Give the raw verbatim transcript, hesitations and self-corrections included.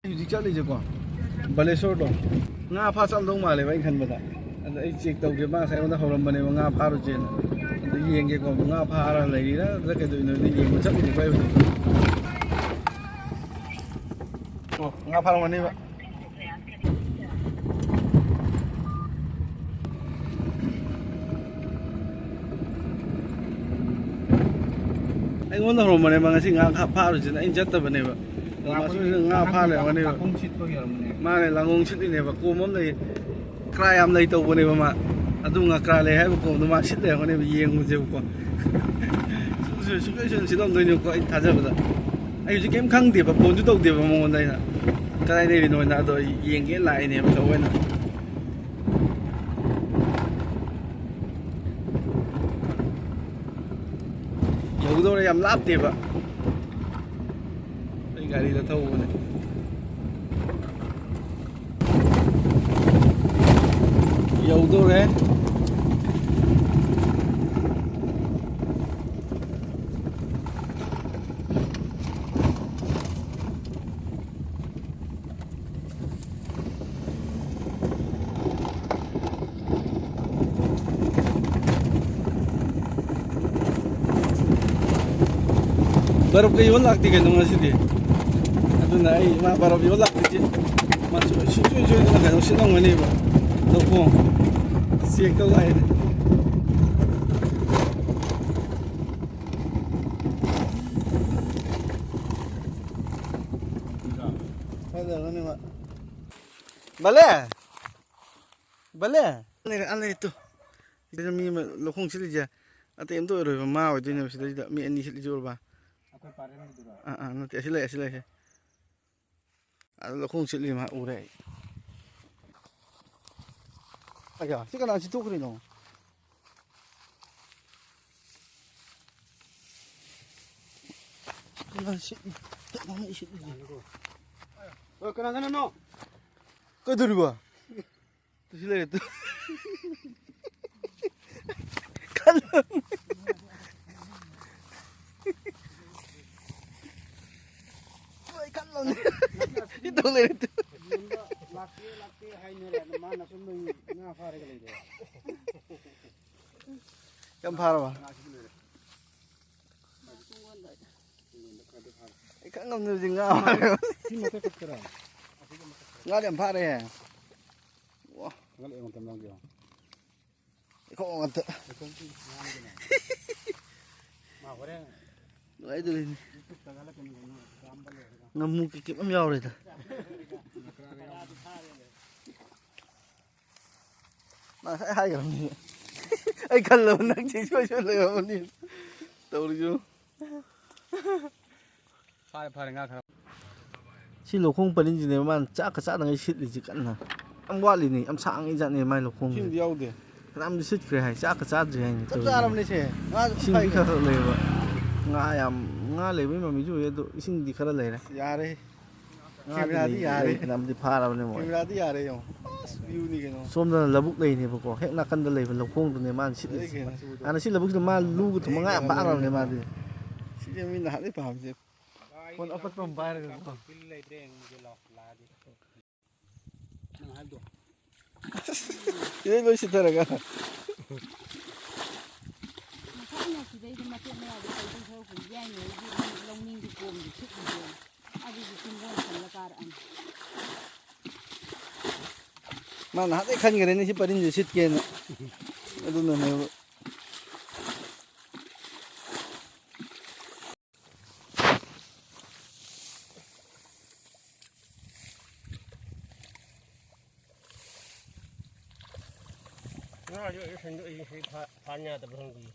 ꯍꯧꯖꯤꯛ ꯆꯠꯂꯤꯁꯦꯀꯣ, ꯕꯂꯦꯁꯣꯔꯗꯣ, ꯉꯥ ꯐꯥ ꯆꯠꯂꯝꯗꯧ ꯃꯥꯜꯂꯦꯕ ꯑꯩꯅ ꯈꯟꯕꯗ꯫ ꯑꯗ ꯑꯩ ꯆꯦꯛ ꯇꯧꯒꯦ, ꯃꯥ ꯉꯁꯥꯏ ꯑꯩꯉꯣꯟꯗ ꯍꯧꯔꯝꯕꯅꯦꯕ ꯉꯥ ꯐꯥꯔꯨꯁꯦꯅ꯫ ꯑꯗ ꯌꯦꯡꯒꯦꯀꯣ, ꯉꯥ ꯐꯥꯔ ꯂꯩꯔꯤꯔꯥ ꯅꯠꯇ꯭ꯔ ꯀꯩꯗꯧꯔꯤꯅꯣ, ꯑꯗꯨ ꯌꯦꯡꯕ ꯆꯠꯂꯤꯅꯦꯀꯣ ꯑꯩ ꯍꯧꯖꯤꯛ꯫ ꯑꯣ, ꯉꯥ ꯐꯥꯔꯝꯒꯅꯦꯕ꯫ ꯑꯩꯉꯣꯟꯗ ꯍꯧꯔꯝꯕꯅꯦꯕ ꯉꯁꯤ ꯉꯥ ꯈꯥ-, ꯐꯥꯔꯨꯁꯤꯅ, ꯑꯩꯅ ꯆꯠꯇꯕꯅꯦꯕ꯫ ꯑꯗꯣ ꯃꯥꯁꯨ ꯉꯥ ꯐꯥ ꯂꯩꯔꯝꯒꯅꯦꯕ꯫ ꯂꯥꯡꯒꯣꯡ ꯁꯤꯠꯄꯒꯤ ꯑꯣꯏꯔꯝꯒꯅꯦꯕ꯫ ꯃꯥꯅꯦ, ꯂꯥꯡꯒꯣꯡ ꯁꯤꯠꯂꯤꯅꯦꯕ꯫ ꯀꯣꯝ ꯑꯃ ꯂꯩ, ꯉꯥꯀ꯭ꯔꯥ ꯌꯥꯝ ꯂꯩ ꯇꯧꯕꯅꯦꯕ ꯃꯥ꯫ ꯑꯗꯨ ꯉꯥꯀ꯭ꯔꯥ ꯂꯩ ꯍꯥꯏꯕ ꯀꯣꯝꯗꯣ ꯃꯥ ꯁꯤꯠ ꯂꯩꯔꯝꯒꯅꯦꯕ, ꯌꯦꯡꯉꯨꯁꯦꯕꯀꯣ꯫ ꯁꯨꯡꯁꯣꯏ, ꯁꯨꯡꯁꯣꯏ ꯁꯣꯏꯗꯅ ꯁꯤꯠꯂꯝꯗꯣꯏꯅꯦꯕꯀꯣ ꯑꯩ ꯊꯥꯖꯕꯗ꯫ ꯑꯩ ꯍꯧꯖꯤꯛ ꯀꯩꯝ ꯈꯪꯗꯦꯕ, ꯐꯣꯟꯁꯨ ꯇꯧꯗꯦꯕ ꯃꯉꯣꯟꯗ ꯑꯩꯅ꯫ ꯀꯗꯥꯏ ꯂꯩꯔꯤꯅꯣꯅ, ꯑꯗꯣ ꯑꯩ ꯌꯦꯡꯒꯦ ꯂꯥꯛꯏꯅꯦꯕ ꯊꯑꯣꯏꯅ꯫ ꯌꯧꯗꯧꯔꯦ, ꯌꯥꯝ ꯂꯥꯞꯇꯦꯕ꯫ ꯑꯩ ꯒꯥꯔꯤꯗ ꯊꯧꯕꯅꯦ꯫ ꯌꯧꯗꯧꯔꯦ꯫ ꯕꯔꯞꯀ ꯌꯣꯟ ꯂꯥꯛꯇꯦ ꯀꯩꯅꯣ ꯉꯁꯤꯗꯤ꯫ ꯑꯗꯨꯅ ꯑꯩ ꯃꯥ ꯕꯔꯞ ꯌꯣꯟ ꯂꯥꯛꯇꯦ꯫ ꯃꯥ ꯁꯨꯡꯁꯣꯏ, ꯁꯨꯡꯁꯣꯏ ꯁꯣꯏꯗꯅ ꯀꯩꯅꯣ ꯁꯤꯠꯂꯝꯒꯅꯦꯕ꯫ ꯂꯧꯈꯣꯡ ꯆꯦꯛ ꯇꯧ ꯂꯥꯛꯏꯅꯦ꯫ ꯐꯖꯔꯅꯤ ꯃꯥ꯫ ꯕꯂꯦ! ꯕꯂꯦ! ꯂꯩꯔꯦ, ꯑꯥ ꯂꯩꯔꯦ ꯇꯨ꯫ ꯁꯤꯗ ꯃꯤ ꯑꯃ ꯂꯧꯈꯣꯡ ꯁꯤꯠꯂꯤꯁꯦ ꯑꯇꯩ ꯑꯝꯇ ꯑꯣꯏꯔꯣꯏꯕ, ꯃꯥ ꯑꯣꯏꯗꯣꯏꯅꯦꯕ ꯁꯤꯗꯩꯁꯤꯗ ꯃꯤ ꯑꯅꯤ ꯁꯤꯠꯂꯤꯁꯦ ꯎꯔꯕ? ꯑꯩꯈꯣꯏ ꯄꯥꯔꯦꯡꯒꯤꯗꯨꯔꯣ? ꯑꯥ, ꯑꯥ, ꯅꯠꯇꯦ, ꯑꯁꯤ ꯂꯩ, ꯑꯁꯤ ꯂꯩ, ꯑꯁꯤ꯫ ꯑꯥ, ꯂꯧꯈꯣꯡ ꯁꯤꯠꯂꯤ ꯃꯥ ꯎꯔꯦ ꯑꯩ꯫ ꯑꯌꯥ, ꯁꯤ ꯀꯅꯥ ꯁꯤꯠꯇꯣꯛꯈ꯭ꯔꯤꯅꯣ? ꯀꯅꯥ ꯁꯤꯠꯂꯤ? ꯀꯅꯥ ꯁꯤꯠꯂꯤ? ꯑꯣ, ꯀꯅꯥ ꯀꯅꯥꯅꯣ? ꯀꯩꯗꯧꯔꯤꯕ? ꯇꯨ ꯁꯤ ꯂꯩꯔꯦ, ꯇꯨ꯫ ꯈꯜꯂꯣ꯫ ꯂꯣꯏ ꯈꯜꯂꯣꯅꯦ꯫ ꯇꯧ ꯂꯩꯔꯦ꯫ ꯌꯣꯟꯕ ꯂꯥꯛꯀꯦ, ꯂꯥꯛꯀꯦ ꯍꯥꯏꯅꯔꯦ꯫ ꯑꯗꯣ ꯃꯥꯅ ꯁꯣꯝꯗ ꯉꯥ ꯐꯥꯔꯒ ꯂꯩꯔꯦ꯫ ꯌꯥꯝ ꯐꯥꯔꯕ? ꯉꯥꯁꯤꯗꯤ ꯂꯣꯏꯔꯦ꯫ ꯑꯩ ꯈꯪ ꯉꯝꯗꯕꯁꯤ ꯉꯥ ꯐꯥꯔꯦ꯫ ꯁꯤ ꯃꯊꯛ ꯈꯛꯇꯔꯥ? ꯉꯥꯗꯤ ꯌꯥꯝ ꯐꯥꯔꯦ꯫ ꯋꯥ꯫ ꯍꯪꯒꯠꯂꯛꯑꯦ ꯃꯇꯝ ꯌꯥꯎꯗꯦ꯫ ꯏꯈꯣꯡ ꯉꯥꯛꯇ꯫ ꯃꯥ ꯍꯣꯔꯦꯟ ꯅꯨꯡꯉꯥꯏꯗꯣꯔꯤꯅꯤ꯫ YouTube ꯊꯥꯒꯠꯂꯛꯀꯅꯤ ꯀꯩꯅꯣ, ꯆꯥꯝꯕ ꯂꯣꯏꯔꯒ꯫ ꯉꯥꯃꯨ ꯀꯩꯀꯩ ꯑꯃ ꯌꯥꯎꯔꯦꯗ꯫ ꯃꯥ ꯉꯁꯥꯏ ꯍꯥꯏꯈ꯭ꯔꯕꯅꯤ꯫ ꯑꯩ ꯈꯜꯂꯕ ꯅꯪ ꯁꯤ ꯁꯣꯏ ꯁꯣꯏ ꯂꯩꯔꯝꯃꯅꯤ꯫ ꯇꯧꯔꯤꯁꯨ꯫ ꯐꯥꯔꯦ, ꯐꯥꯔꯦ, ꯉꯥ ꯈꯔ꯫ ꯁꯤ ꯂꯧꯈꯣꯡ ꯄꯔꯤꯡꯁꯤꯅꯦꯕ ꯃꯥꯅ ꯆꯥꯛꯀ ꯆꯥꯗꯉꯩ ꯁꯤꯠꯂꯤꯁꯤ ꯀꯟꯅ꯫ ꯌꯥꯝ ꯋꯥꯠꯂꯤꯅꯦ, ꯌꯥꯝ ꯁꯥꯡꯉꯤ ꯖꯥꯠꯅꯦ ꯃꯥꯏ ꯂꯧꯈꯣꯡꯁꯦ꯫ ꯏꯁꯤꯡꯗꯤ ꯌꯥꯎꯗꯦ꯫ ꯐꯅꯌꯥꯝꯗꯤ ꯁꯤꯠꯈ꯭ꯔꯦ ꯍꯥꯏ, ꯆꯥꯛꯀ ꯆꯥꯗ꯭ꯔꯤ ꯍꯥꯏꯅꯤ ꯆꯞ ꯇꯧꯔꯤꯁꯦ꯫ ꯆꯥꯔꯕꯅꯦ ꯁꯦ꯫ ꯉꯥꯁꯨ ꯏꯁꯤꯡꯗꯤ ꯐꯥꯏꯈ꯭ꯔꯦ꯫ ꯈꯔ ꯈꯔ ꯂꯩꯕ꯫ ꯉꯥ ꯌꯥꯝ, ꯉꯥ ꯂꯩꯕꯩ ꯃꯃꯤꯁꯨ ꯎꯏ, ꯑꯗꯣ ꯏꯁꯤꯡꯗꯤ ꯈꯔ ꯂꯩꯔꯦ꯫ ꯌꯥꯔꯦ꯫ ꯉꯥꯗꯤ ꯀꯦꯃꯦꯔꯥꯗꯤ ꯂꯩ, ꯌꯥꯔꯦ꯫ ꯂꯩ, ꯐꯅꯌꯥꯝꯗꯤ ꯐꯥꯔꯕꯅꯦ ꯃꯣꯏ꯫ ꯀꯦꯃꯦꯔꯥꯗꯤ ꯌꯥꯔꯦ ꯌꯦꯡꯉꯣ꯫ ꯑꯁ, ꯚ꯭ꯌꯨꯅꯤ ꯀꯩꯅꯣ꯫ ꯁꯣꯝꯗꯅ ꯂꯧꯕꯨꯛ ꯂꯩꯅꯦꯕꯀꯣ, ꯍꯦꯛ ꯅꯥꯀꯟꯗ ꯂꯩꯕ ꯂꯧꯈꯣꯡꯗꯨꯅꯦ ꯃꯥꯅ ꯁꯤꯠꯂꯤꯁꯦ꯫ ꯑꯗꯩ ꯀꯩꯅꯣ꯫ ꯍꯥꯟꯅ ꯁꯤ ꯂꯧꯕꯨꯛꯁꯤꯗ ꯃꯥ ꯂꯨꯒ ꯊꯨꯝꯃ ꯉꯥ ꯌꯥꯝ ꯐꯥꯈ꯭ꯔꯕꯅꯦ ꯃꯥꯗꯤ꯫ ꯁꯤꯁꯦ ꯃꯤ ꯅꯍꯥꯟꯗꯩ ꯄꯥꯝꯃꯤꯁꯦ꯫ ꯐꯣꯟ ꯑꯄꯠꯄ ꯑꯃ ꯄꯥꯏꯔꯒꯀꯣ꯫ ꯅꯪ ꯍꯥꯏꯕꯗꯣ꯫ ꯁꯤꯗꯩ ꯂꯣꯏ ꯁꯤꯠꯊꯔꯒ꯫ ꯉꯁꯥꯏꯅ ꯁꯤꯗꯩꯗ ꯃꯇꯦꯛ ꯃꯌꯥꯗ ꯇꯧꯗꯧ ꯁꯔꯨꯛꯄꯨꯗꯤ ꯌꯥꯏꯉꯪꯒꯤ ꯂꯧꯅꯤꯡꯒꯤ ꯀꯣꯝꯗ ꯁꯤꯠꯂꯤꯁꯦ꯫ ꯑꯗꯨꯁꯨ ꯆꯤꯡꯒꯣꯟ ꯁꯝꯂ ꯀꯥꯔꯛꯑꯅꯤ꯫ ꯃꯥ ꯅꯍꯥꯟꯗꯩ ꯈꯟꯈ꯭ꯔꯦꯅꯦ ꯁꯤ ꯄꯔꯤꯡꯁꯦ ꯁꯤꯠꯀꯦꯅ꯫ ꯑꯗꯨꯅꯅꯦꯕ꯫ ꯉꯥꯁꯨ ꯂꯣꯏ ꯁꯟꯗꯣꯛꯏ, ꯁꯤ ꯐꯥ-, ꯐꯥꯟ ꯌꯥꯗꯕ꯭ꯔꯥ ꯈꯪꯗꯦ꯫